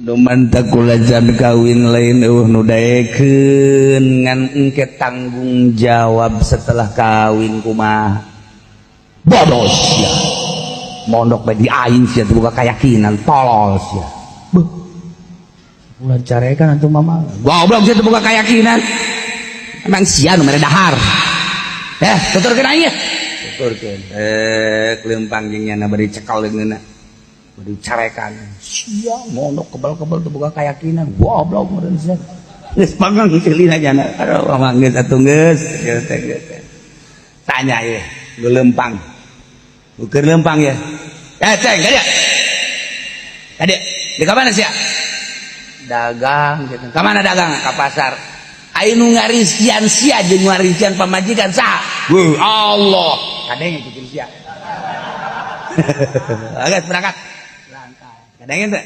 Nu mantak kula jam kawin lain eueuh nu daekeun, ngan engke tanggung jawab setelah kawin kumaha. Bodoh sia, mondok bae di aing, sia teu boga keyakinan, tolol sia. Beuh, ulah carekan atuh mama. Goblok sia, teu boga keyakinan. Emang sia nu mere dahar? Eh, tuturkeun aing ya, tuturkeun. Eh, kelempang jeung nyana bari cekal leungeunna, bari carekan. Sia mondok kebal-kebal teu boga keyakinan, goblok meureun sia. Geus pangang ceulina jana. Aduh mama, geus atuh, geus geus geus. Tanya ye gelempang, ukur lempang ya. Eh, ceng kadieu, kadieu. Di mana sia dagang gitu? Ka mana dagang? Ka pasar. Aya nu ngarizkian sia jeung ngarizkian pamajikan saha? Wuh, Allah. Kadenge kitu sia. Geus berangkat. Kadenge teh.